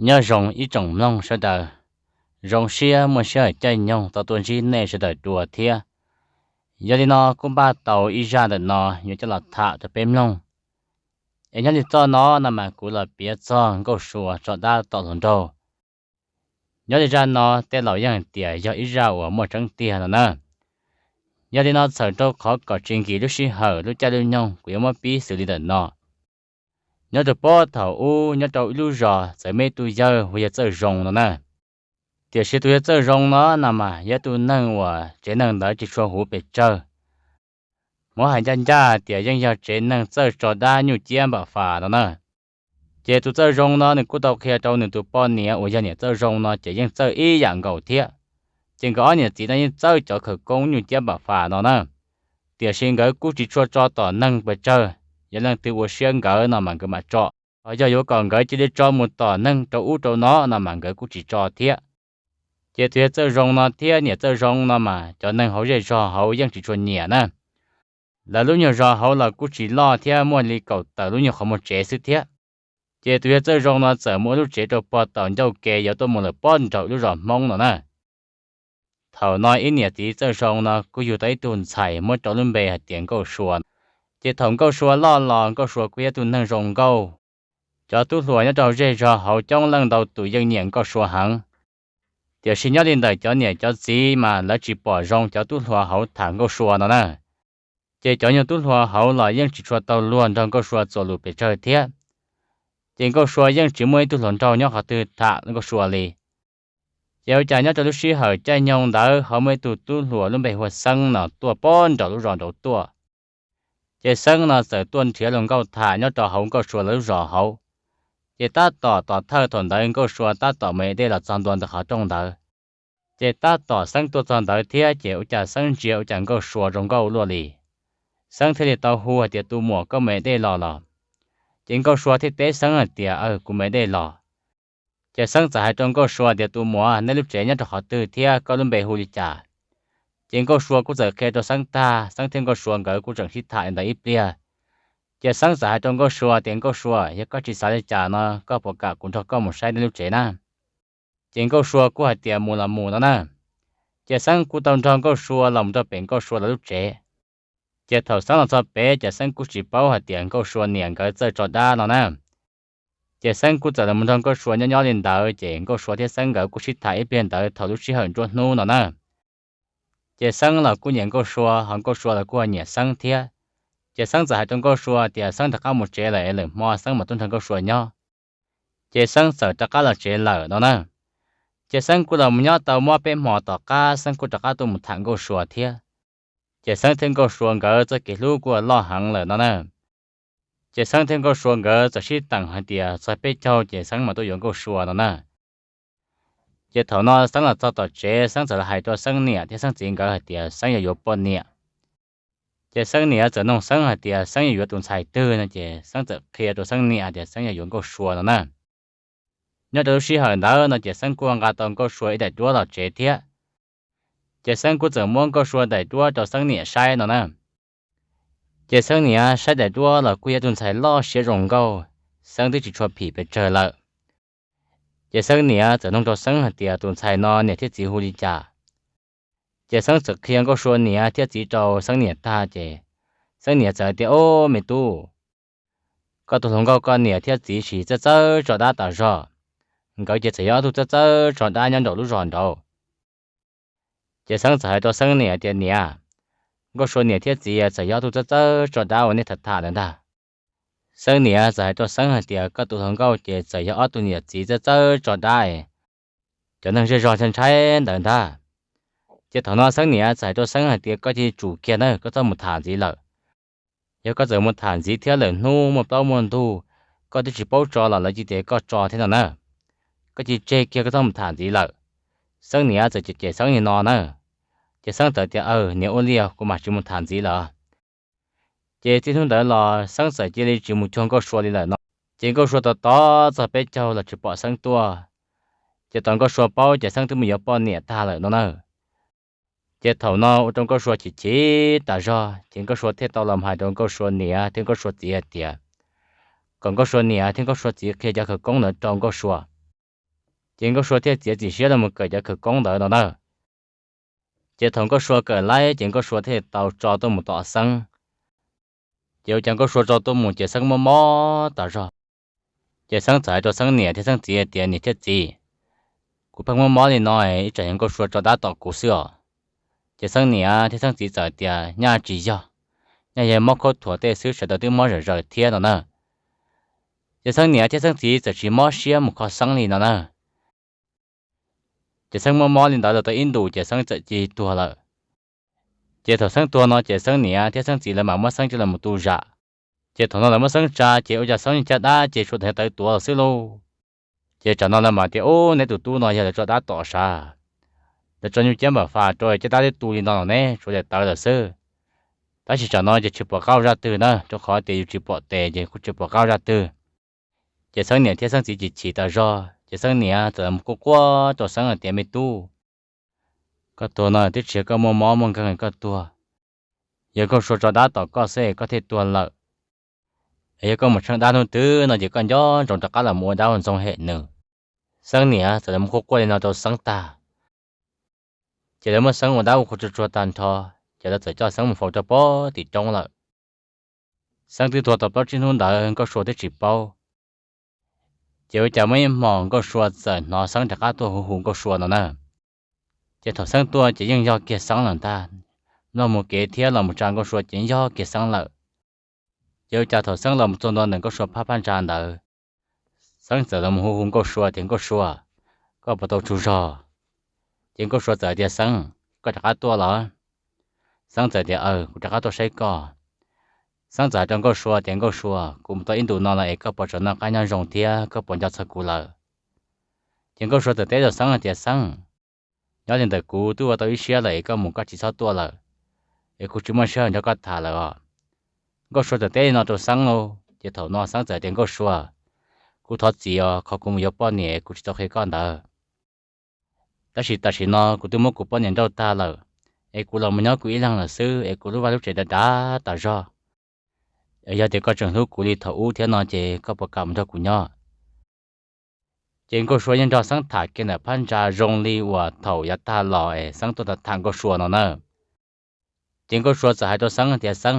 Nyob zoo ib tsoom mloog sawv daws, zoo siab muaj sij hawm caij nyoog tau tuaj ntsib nej sawv daws dua thiab. Yog li no kuj npaj tau ib zaj ntawm no yuav coj los tham rau peb mloog. Es nyob li txoj no no mas kuv los piav txog Nkauj Sua tso dab tom hluas nraug. Nyob li zaj no tej laus yeej hais tias yog ib zaj uas muaj tseeb tiag no na. Yog li no txhawm rau qhov kom tsis nkim lub sij hawm lub caij lub nyoog kuv yuav muab pib xws li ntawm no. Nyob rau puag thaum ub nyob rau ib lub zos txawm muaj ib tug yawg hu yawg Txawj Zoo no na. Tiam sis tus yawg Txawj Zoo no no mas yog tus neeg uas tsev neeg ntawd tsis tshua huv pes tsawg. Muab hais ncaj ncaj tias yeej yog tsev neeg txawj tso dab nyuj ciab npam fas no na. Ces tus Txawj Zoo no nws kuj tau qhia rau nws tus poj niam uas yog niam Txawj Zoo no ces yeej txawj ib yam nkaus thiab. Ces nkawd ob niam txiv no yeej txawj cov khawv koob nyuj ciab npam fas no na. Tiam sis nkawd kuj tsis tshua tso tom neeg pes tsawg, yog leej twg ua siab nkawd no mas nkawd mam tso. Ho yog yuav kom nkawd cia li tso mus tom neeg rau ub rau no no mas nkawd kuj tsis tso thiab. Ces tus yawg Txawj Zoo no thiab niam Txawj Zoo no mas cov neeg hauv zej zog hauv yeej tsis tshua nyiam na. Lawv lub nyuag zos hauv los kuj tsis loj thiab muaj li kaum tawm lub nyuag qhov muag tsev xwb thiab. Ces tus yawg Txawj Zoo no txawm muaj lub tsev rau puag tom ncauj ke yuav tuaj mus lawm puag nraum lub zos Hmoob no na. Thaum no ib niam txiv Txawj Zoo no kuj yug tau ib tug ntxhais muab rau lub npe hais tias Nkauj Sua. Ces thaum Nkauj Sua loj los Nkauj Sua kuj yog tus neeg zoo nkauj. Cov tub hluas nyob rau zej zog hauv coob leej ntau tus yeej nyiam Nkauj Sua heev. Tiam sis nyob li ntawm cov niam cov txiv mas lawv tsis pom zoo cov tub hluas hauv tham Nkauj Sua no na. Ces cov nyuag tub hluas hauv los yeej tsis tshua tau luag nrog Nkauj Sua txuas lus pes tsawg thiab. Ces Nkauj Sua yeej tsis muaj ib tug hluas nraug nyob qhov twg tham Nkauj Sua li. Ces ua cas nyob rau lub sij hawm caij nyoog ntawd ho muaj ib tug tub hluas lub npe hu ua Xeeb no tuaj puag nraum lub zos nraud tuaj. Ces Xeeb no txawm tuaj nrhiav luag nkauj tham nyob rau hauv Nkauj Sua lawv lub zos hauv. Ces tab tom tom thawj thaum ntawd Nkauj Sua tab tom mus ev dej los txog ntua ntawm qhov rooj ntawd. Ces tab tom Xeeb tuaj txog ntawd thiab ces ua cas Xeeb ntsia ua cas Nkauj Sua zoo nkauj luaj li. Xeeb thiaj li tau hu hais tias, tus muam, koj mus ev dej los los? Ces Nkauj Sua thiaj teb Xeeb hais tias, aw, kuv mus ev dej los. Ces Xeeb txawm hais rau Nkauj Sua tias, tus muam, nej lub tsev nyob rau qhov twg thiab koj lub npe hu li cas? Ces Nkauj Sua kuj txawm qhia rau Xeeb tag, Xeeb thiab Nkauj Sua nkawd kuj tseem sib tham li ntawd ib pliag. Ces Xeeb txawm hais rau Nkauj Sua tias, Nkauj Sua, yog koj tsis xav li cas no koj puas kam kuv nrog koj mus saib nej lub tsev na? Ces Nkauj Sua kuj hais tias, mus los mus no na. Ces Xeeb kuj tau nrog Nkauj Sua los mus rau pem Nkauj Sua lawv lub tsev. Ces thaum Xeeb los txog pem ces Xeeb kuj tsis paub hais tias Nkauj Sua niam nkawd txawj tso dab no na. Ces Xeeb kuj txawm los mus nrog Nkauj Sua nyob nyob li ntawd ces Nkauj Sua thiab Xeeb nkawd kuj sib tham ib pliag ntawd thaum lub sij hawm nruab hnub no na. Ces Xeeb los kuj nyiam Nkauj Sua, ho Nkauj Sua los kuj nyiam Xeeb thiab. Ces Xeeb txawm hais rau Nkauj Sua tias Xeeb rov qab mus tsev lawm es lwm hmo Xeeb mam tuaj nrog Nkauj Sua nyob. Ces Xeeb txawm rov qab los tsev lawm no na. Ces Xeeb kuj los mus nyob tau muaj peb hmo tom qab Xeeb kuj rov qab tuaj mus tham Nkauj Sua thiab. Ces Xeeb thiab Nkauj Sua nkawd txoj kev hlub kuj loj heev lawm no na. Ces Xeeb thiab Nkauj Sua nkawd txawm sib teem hais tias txog peb caug ces Xeeb mam tuaj yuav Nkauj Sua no na. Ces thaum no Xeeb los txog tom tsev, Xeeb txawm los hais rau Xeeb niam thiab Xeeb txiv nkawd hais tias Xeeb yog yuav poj niam. Ces Xeeb niam txawm nug Xeeb hais tias Xeeb yog yuav tus ntxhais twg no, ces Xeeb txawm qhia rau Xeeb niam hais tias Xeeb yog yuav Nkauj Sua no na. Nyob rau lub sij hawm ntawd no ces Xeeb kuj nqa tau Nkauj Sua ib daim duab los tsev thiab. Ces Xeeb kuj txawm muab Nkauj Sua daim duab rau Xeeb niam saib no na. Ces Xeeb niam saib daim duab los kuj yog tus ntxhais loj siab zoo nkauj, Xeeb twb tsis tshua phim pes tsawg lawm. Ces Xeeb niam txawm nug rau Xeeb hais tias tus ntxhais no niam thiab txiv hu li cas. Ces Xeeb txawm qhia Nkauj Sua niam thiab txiv rau Xeeb niam tag ces Xeeb niam txawm hais tias, o, me tub, koj tus hluas nkauj koj niam thiab txiv sim txawj txawj tso dab tas zog, nkawd ces txawm yog ob tug txawj txawj tso dab nyob nraum lub zos nraud. Ces Xeeb txawm hais rau Xeeb niam tias, niam, Nkauj Sua niam thiab txiv txawm yog ob tug txawj txawj tso dab uas nej tham tham ntawd ntag. Xeeb niam txawm hais rau Xeeb hais tias koj tus hluas nkauj ces txawm yog ob tug niam txiv txawj txawj tso dab es cov neeg zej zog ntshai ntawd ntag. Ces thaum no Xeeb niam txawm hais rau Xeeb hais tias koj cia li tsum kiag na, koj txhob mus tham ntxiv lawm. Yog koj txawm mus tham ntxiv thiab lawm hnub muaj plaub muaj ntug, koj twb tsis paub tso los lawv cia li tias koj tso thiab no na. Koj cia li tseg kiag, koj txhob mus tham ntxiv lawm. Xeeb niam txawm cem cem Xeeb li no na. Ces Xeeb txawm tias, aw, niam, ua li kuv mam tsis mus tham ntxiv lawm. Ces txij hnub ntawd los Xeeb txawm cia li tsis mus cuag Nkauj Sua li lawm no. Ces Nkauj Sua tos tos txog peb caug los tsis pom Xeeb tuaj. Ces thaum Nkauj Sua paub ces Xeeb twb mus yuav poj niam tag lawm no na. Ces thaum no ua rau Nkauj Sua chim chim tas zog, ces Nkauj Sua thiaj tau los hais rau Nkauj Sua niam thiab Nkauj Sua txiv hais tias kom Nkauj Sua niam thiab Nkauj Sua txiv qhia cov khawv koob ntawd rau Nkauj Sua. Ces Nkauj Sua thiaj txiav txim siab los mus kawm cov khawv koob ntawd no na. Ces thaum Nkauj Sua kawm laib ces Nkauj Sua thiaj tau tso tuaj mus tom Xeeb. Ces ua cas Nkauj Sua tso tuaj mus ces Xeeb mob mob tas zog. Ces Xeeb txawm hais rau Xeeb niam thiab Xeeb txiv hais tias, Niam thiab txiv, kuv pheej mob mob li no, ib tsam yog Nkauj Sua tso dab tom kuv xwb os. Ces Xeeb niam thiab Xeeb txiv txawm tias, Nyaj tsis yog, nyaj yog mob khaub thuas tej xwb, sawv daws twb mob zom zaws thiab no na. Ces Xeeb niam thiab Xeeb txiv txawm tsis mob siab mus kho Xeeb li no na. Ces Xeeb mob mob li ntawd los tau ib ntus ces Xeeb txawm cia li tuag lawm. Ces thaum Xeeb tuag no ces Xeeb niam thiab Xeeb txiv lawv mam muab Xeeb coj los mus tu zam. Ces thaum no lawv muab Xeeb tsa ces ua cas Xeeb caj dab ces tshuav tawv tuav xwb lauj. Ces tsam no lawv mam tias, Ub, neb tus tub no yog lawv tso dab tom sav, lawv tso nyuj ciab npam fas rau caj dab twb tu li no los ne, tshuav tawv lawm xwb. Tab sis tsam no ces tsis pom qab ua zaj twg na, rau qhov tias yus tsis pom tes ces kuj tsis pom qab ua zaj twg. Ces Xeeb niam thiab Xeeb txiv chim chim tas zog, ces Xeeb niam txawm los quaj quaj rau Xeeb hais tias, Me tub, koj tuag no twb tsis yog koj muaj mob muaj nkeeg koj tuag, yog Nkauj Sua tso dab tom koj xwb es koj thiaj tuag lawm. Es yog koj mus tsheej dab hnub twg no ces koj nco ntsoov rov qab los mus ua dab ua ntxoog hem nws. Xeeb niam txawm los quaj quaj li no rau Xeeb tag, ces lawv muab Xeeb ua dab ua qhua tsuag tsuag tag nrho, ces lawv txawm coj Xeeb mus faus rau pob tim roob lawm. Xeeb twb tuag tau plaub tsib hnub ntawd Nkauj Sua twb tsis paub. Ces ua cas muaj ib hmos Nkauj Sua txawm hnov Xeeb rov qab tuaj hu hu Nkauj Sua no na. Ces thaum Xeeb tuaj ces yeej yog kiag Xeeb lawm ntag, noj mus kev thiab los mus tsa Nkauj Sua ces yeej yog kiag Xeeb lawm. Ces ua cas thaum Xeeb los mus txog ntua ntawm Nkauj Sua phab phab ntsa ntawd, Xeeb txawm los mus hu hu Nkauj Sua tias, Nkauj Sua, koj puas tau tsaug zog? Ces Nkauj Sua txawm tias, Xeeb, koj rov qab tuaj los? Xeeb txawm tias, Aws, kuv rov qab tuaj saib koj. Xeeb txawm hais rau Nkauj Sua tias, Nkauj Sua, kuv mus tau ib ntus no lawm es koj puas tseem noj qab nyob zoo thiab koj puas nco txog kuv lawm? Ces Nkauj Sua txawm teb rau Xeeb hais tias, Xeeb, nyob li ntawm kuv twb ua tau ib siab lawm es koj mus koj tsis txhob tuaj lawm, es kuv tsis muaj sij hawm nrog koj tham lawm os. Nkauj Sua txawm teb li no rau Xeeb lauj. Ces thaum no Xeeb txawm tias, Nkauj Sua, kuv thov txim os, qhov kuv mus yuav poj niam es kuv tsis tau qhia koj ntawd. Tab sis tam sim no kuv twb muab kuv poj niam nrauj tag lawm, es kuv los mus nyob kuv ib leeg lawm xwb es kuv lub vaj lub tsev dav dav tas zog. Es yog tias koj tseem hlub kuv li thaum ub thiab no ces koj puas kam mus nrog kuv nyob? Ces Nkauj Sua yeej nrog Xeeb tham kiag ntawm phab ntsa zoo li uas thaum yav tag los es Xeeb tuaj tham Nkauj Sua no na. Ces Nkauj Sua txawm hais rau Xeeb tias, Xeeb,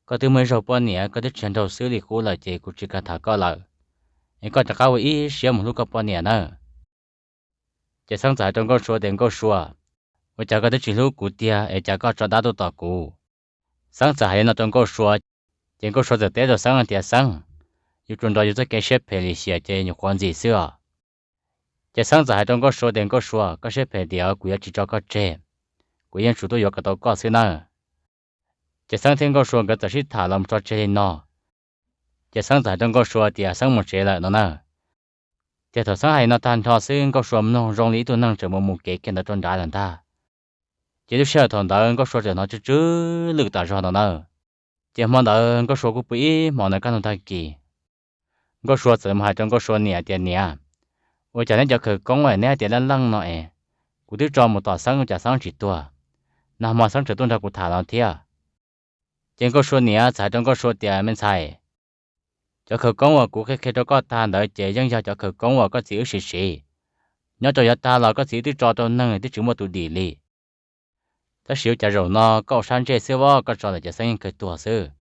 koj twb muaj ib zaug poj niam, koj twb tsis yog nraug xwb li qub lawm ces kuv tsis kam tham koj lawm. Es koj rov qab ua ib siab mus hlub koj poj niam nawb. Ces Xeeb txawm hais rau Nkauj Sua tias, Nkauj Sua, ua cas koj twb tsis hlub kuv tiag es cas koj tso dab tuaj tom kuv? Xeeb txawm hais li no rau Nkauj Sua, ces Nkauj Sua txawm teb rau Xeeb tias, Xeeb, yuav tsum nrog yus txoj kev siab phem lim hiam ces nyuam qhuav ntxim xwb os. Ces Xeeb txawm hais rau Nkauj Sua tias, Nkauj Sua, koj siab phem tiag, kuv yuav tsis tso koj tseg, kuv yeej tsum tuaj yuav kom tau koj xwb nawb. Ces Xeeb thiab Nkauj Sua nkawd txawm sib tham los mus tso tseg li no. Ces Xeeb txawm hais rau Nkauj Sua tias Xeeb mus tsev lawm no na. Ces thaum Xeeb hais li no tag nrho xwb Nkauj Sua mloog zoo li ib tug neeg tseem mus mus kev kiag ntawd rau nrad lawm ntag. Ces lub sij hawm thaum ntawd Nkauj Sua txawm hnov tsw tsw lwj tas zog no na. Ces hmo ntawd Nkauj Sua kuj pw ib hmo ntawd kaj ntug tag kis. Nkauj Sua txawm mus hais rau Nkauj Sua niam tias, Niam, ua cas neb cov khawv koob es neb hais tias leej leej no es, kuv twb tso mus tom Xeeb ua cas Xeeb tsis tuag, nag hmo Xeeb tseem tuaj nrog kuv tham no thiab? Ces Nkauj Sua niam txawm hais rau Nkauj Sua tias, Me ntxhais, cov khawv koob uas kuv qhia qhia rau koj tag ntawd ces yeej yog cov khawv koob uas koj txiv wb siv siv. Nyob rau yav tag los koj txiv wb twb tso rau neeg twb tsis muaj tus dim li. Tab sis ua cas zaum no koj ua sab ntsej xwb os, koj tso lawm ces Xeeb yeej kawg tuag xwb.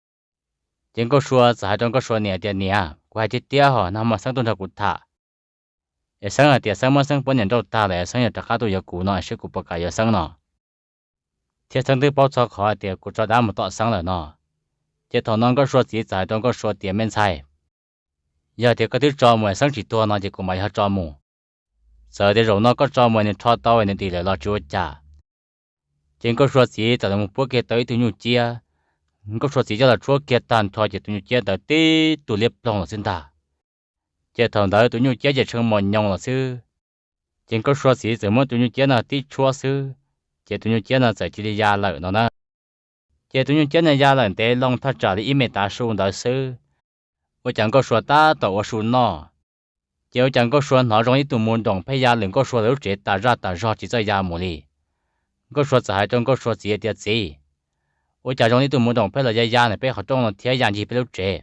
Ces Nkauj Sua txawm hais rau Nkauj Sua niam tias, Niam, kuv hais tiag tiag hos, nag hmo Xeeb tuaj nrog kuv tham es Xeeb hais tias Xeeb muab Xeeb poj niam nrauj tag lawm es Xeeb yuav rov qab tuaj yuav kuv no, seb kuv puas kam yuav Xeeb no, thiab Xeeb twb paub txog qhov tias kuv tso dab mus tom Xeeb lawm no. Ces thaum no Nkauj Sua txiv txawm hais rau Nkauj Sua tias, Me ntxhais, yog tias koj twb tso mus es Xeeb tsis tuag no ces kuv mam yog tso mus. Txawm tias zaum no koj tso mus nws rho tau nws dim lawm los tsis ua cas. Ces Nkauj Sua txiv txawm los puab kiag tau ib tug nyuj ciab. Nkauj Sua txiv coj los tshuab kiag tag nrho ces tus nyuj ciab ntawd tib tug liab ploog los xwb ntag. Ces thaum ntawd tus nyuj ciab ces tshee mos nyoos los xwb. Ces Nkauj Sua txiv txawm muab tus nyuj ciab no tib tshuab xwb, ces tus nyuj ciab no txawm cia li ya lawm no na. Ces tus nyuj ciab no ya lawm ntev loo thaj tsam li ib me tav su ntawd xwb, ua cas Nkauj Sua tab tom ua su noj. Ces ua cas Nkauj Sua hnov zoo ib tug mus nroom pheej ya lwm Nkauj Sua lawv lub tsev tas zaj tas zog tsis txawj ya mus li. Nkauj Sua txawm hais rau Nkauj Sua txiv tias, Txiv, ua cas zoo li ib tug mus nroom pheej los ya ya ntawm peb qhov rooj no thiab ya ncig peb lub tsev?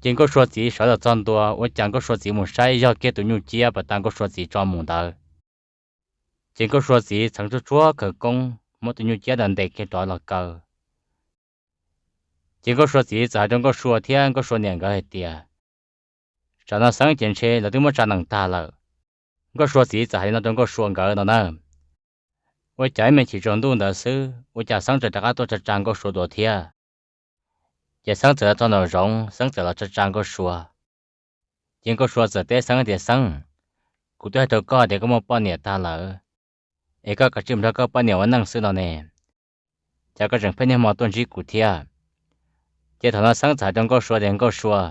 Ces Nkauj Sua txiv sawv los txog ntua, ua cas Nkauj Sua txiv mus saib yog kiag tus nyuj ciab uas tau Nkauj Sua txiv tso mus ntawd. Ces Nkauj Sua txiv txheev tsuag tsuag khawv koob muab tus nyuj ciab ntawd ntes kiag rov los kaw. Ces Nkauj Sua txiv txawm hais rau Nkauj Sua thiab Nkauj Sua niam nkawd hais tias, Tsam no Xeeb ces ntshe lawv twb muab tsa nees tag lawm. Nkauj Sua txiv txawm hais li no rau Nkauj Sua nkawd no na. Ua cas ib me chim tsaus ntuj ntawd xwb ua cas Xeeb txawm rov qab tuaj tsa tsa Nkauj Sua dua thiab. Ces Xeeb txawm los txog nraum zoov, Xeeb txawm los tsa tsa Nkauj Sua. Ces Nkauj Sua txawm teb Xeeb tias, Xeeb, kuv twb hais rau koj tias koj muaj poj niam tag lawm, es koj kav tsij mus nrog koj poj niam ua neej xwb no ne. Cas koj tseem pheej niaj hmo tuaj ntsib kuv thiab? Ces thaum no Xeeb txawm hais rau Nkauj Sua tias, Nkauj Sua,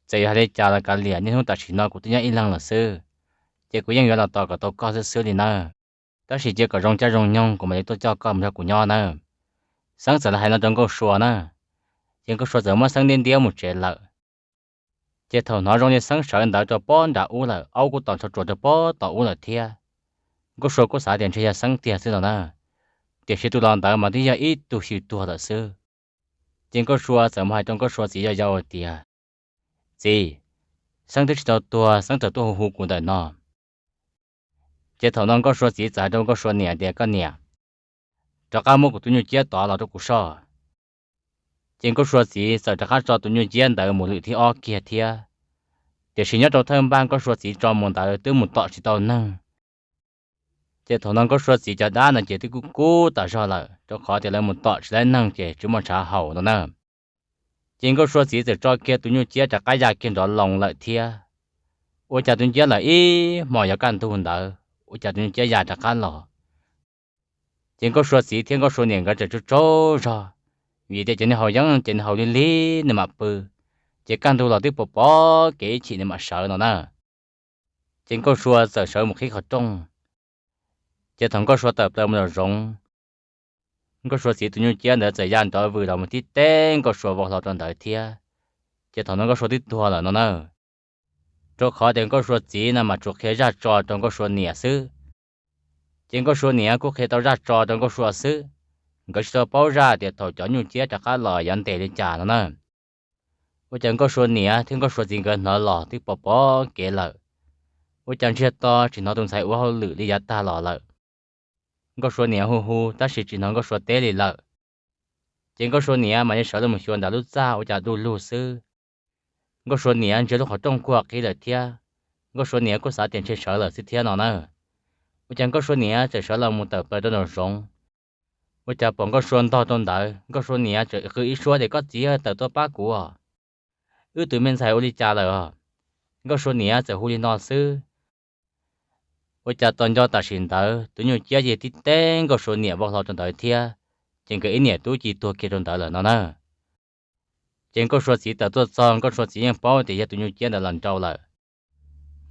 txawm yog hais li cas los kav liam, niaj hnub tam sim no kuv twb nyob ib leeg lawm xwb, ces kuv yeej yuav los tos kom tau koj xwb xwb li nawb. Tab sis cia kom zoo caij zoo nyoog kuv mam li tuaj coj koj mus nrog kuv nyob nawb. Xeeb txawm los hais no rau Nkauj Sua na. Ces Nkauj Sua txawm muab Xeeb ntiab ntiab mus tsev lawm. Ces thaum hnov zoo li Xeeb sawv ntawd rau pob nram ub lawm, aub kuj tom ntsho ruas rau pob tom ub lawm thiab. Nkauj Sua kuj xav tias ntshe yog Xeeb tiag xwb no na, tiam sis tus los ntawd mas twb yog ib tug xyw tuag lawm xwb. Ces Nkauj Sua txawm mus hais rau Nkauj Sua txiv yau yau tias, Txiv, Xeeb twb tsis tau tuag, Xeeb txawm tuaj hu hu kuv ntawm no. Ces thaum no Nkauj Sua txiv txawm hais rau Nkauj Sua niam tias, Koj niam, rov qab muab kuv tus nyuj ciab tod los rau kuv soj. Ces Nkauj Sua txiv txawm rov qab tso tus nyuj ciab ntawd mus lwm thib ob kiag thiab. Tiam sis nyob rau thawj npaj Nkauj Sua txiv tso mus ntawd twb mus tom tsis tau neeg. Ces thaum no Nkauj Sua txiv cov dab no ces twb kub kub tas zog lawm, rau qhov tias lawv mus tom tsis tau neeg ces tsis muaj ntshav haus no na. Ces Nkauj Sua txiv txawm tso kiag tus nyuj ciab rov qab ya kiag nrov loo lawm thiab. Ua cas tus nyuj ciab lawm ib hmos yuav kaj ntug ntawd, ua cas tus nyuj ciab ya rov qab los. Ces Nkauj Sua txiv thiab Nkauj Sua niam nkawd tseem tsaug tsaug zog, vim tias cov niag haus yeeb ces nws haus lig lig nws mam pw, ces kaj ntug los twb pom pom kev ib chim nws mam sawv no na. Ces Nkauj Sua txawm sawv mus qhib qhov rooj. Ces thaum Nkauj Sua tawm plaws mus nraum zoov, Nkauj Sua txiv tus nyuj ciab ntawd txawm ya nrov vwm los mus tib teb Nkauj Sua vau hlo rau ntawd thiab. Ces thaum no Nkauj Sua twb tuag lawm no na. Rau qhov tias Nkauj Sua txiv no mas tsuas qhia zaj tso rau Nkauj Sua niam xwb. Ces Nkauj Sua niam kuj qhia tau zaj tso rau Nkauj Sua xwb, nkawd tsis tau paub zaj tias thaum cov nyuj ciab rov qab los yuav ntes li cas no na. Ua cas Nkauj Sua niam thiab Nkauj Sua txiv nkawd hnov los twb pom pom kev lawm, ua cas ntsiag to tsis hnov tus ntxhais ua hauj lwm li yav tag los lawm. Nkauj Sua niam hu hu tab sis tsis hnov Nkauj Sua teb li lawm. Ces Nkauj Sua niam mam li sawv los mus xyuas ntawm lub txaj ua cas du lug xwb. Nkauj Sua niam ntsia lub qhov rooj kuj qhib lawm thiab. Nkauj Sua niam kuj xav tias ntshe sawv lawm xwb thiab no na. Ua cas Nkauj Sua niam txawm sawv los mus tawm plaws rau nraum zoov. Ua cas pom Nkauj Sua ntog rau ntawd, Nkauj Sua niam txawm qw ib suab tias, Koj txiv, tawm tuaj pab kuv os, wb tus me ntxhais ua li cas lawm os? Nkauj Sua niam txawm hu li no xwb. Ua cas tos nco tam sim ntawd tus nyuj ciab yeej tib teb Nkauj Sua niam vau hlo rau ntawd thiab, ces nkawd ib niam tub cia tuag kiag rau ntawd lawm no na. Ces Nkauj Sua txiv tawm tuaj txog, Nkauj Sua txiv yeej paub tias yog tus nyuj ciab ntawd los nrau lawm.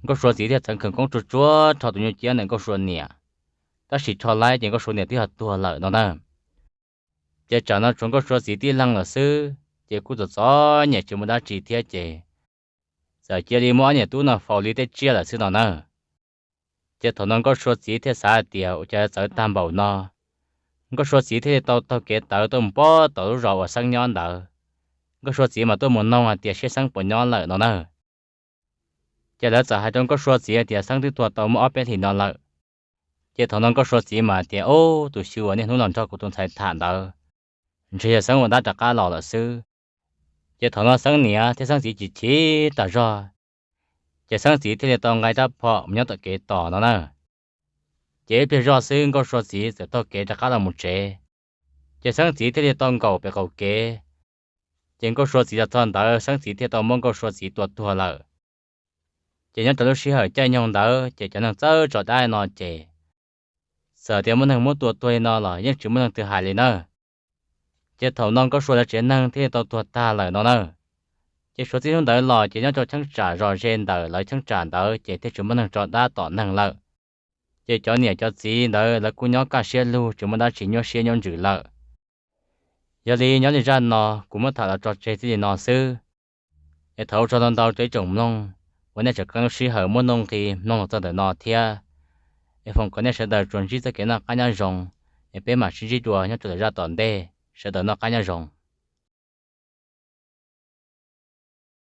Nkauj Sua txiv thiaj txheev khawv koob tsuag tsuag rho tus nyuj ciab ntawm Nkauj Sua niam, tab sis rho laib ces Nkauj Sua niam twb ho tuag lawm no na. Ces tsam no tshuav Nkauj Sua txiv tib leeg lawm xwb, ces kuj txom txom nyem tsis muaj dab tsi thiab ces txawm cia li muab ob niam tub no faus li tej tsiaj lawm xwb no na. Ces thaum no Nkauj Sua txiv thiaj xav hais tias ua cas txawv tag npaum no. Nkauj Sua txiv thiaj li tau taug kev tawv tuaj mus pob tom lub zos uas Xeeb nyob ntawd. Nkauj Sua txiv mas tuaj mus noog hais tias seb Xeeb puas nyob lawm no na. Ces lawv txawm hais rau Nkauj Sua txiv hais tias Xeeb twb tuag tau muaj ob peb hlis no lawm. Ces thaum no Nkauj Sua txiv mas tias, Ub, tus xyw uas niaj hnub los nrog kuv tus ntxhais tham ntawd, ntshe yog Xeeb ua dab rov qab los lawm xwb. Ces thaum no Xeeb niam thiab Xeeb txiv chim chim tas zog, ces Xeeb txiv thiaj li tau nqa rab phom mus nyob tom kev tos no na. Ces ib pliag zoj xwb Nkauj Sua txiv txawm taug kev rov qab los mus tsev. Ces Xeeb txiv thiaj li tau nkaum pem qaum kev. Ces Nkauj Sua txiv los txog ntawd, Xeeb txiv thiaj tau muab Nkauj Sua txiv tua tuag lawm. Ces nyob rau lub sij hawm caij nyoog ntawd ces cov neeg txawj tso dab no ces txawm tias muaj neeg muab tua tuag li no los yeej tsis muaj leej twg hais li na. Ces thaum no Nkauj Sua lawv tsev neeg thiaj li tau tuag tag lawm no na. Ces suav txij hnub ntawd los ces nyob rau cheeb tsam zos ze ntawm lawv cheeb tsam ntawd ces thiaj tsis muaj neeg tso dab tom neeg lawm. Ces cov niam cov txiv ntawd lawv kuj nyob kaj siab lug tsis muaj dab tsi nyuaj siab nyuaj ntsws lawm. Yog li nyob li zaj no kuv muab tham los tso tseg txij li no xwb. Es thov ua tsaug ntau ntau rau ib tsoom mloog uas nej tseem qee lub sij hawm muab nuj nqi mloog los txog ntawm no thiab. Es foom kom nej sawv daws tsuas ntsib txoj kev noj qab nyob zoo, es peb mam sib ntsib dua nyob rau lwm zaj tom ntej. Sawv daws noj qab nyob zoo.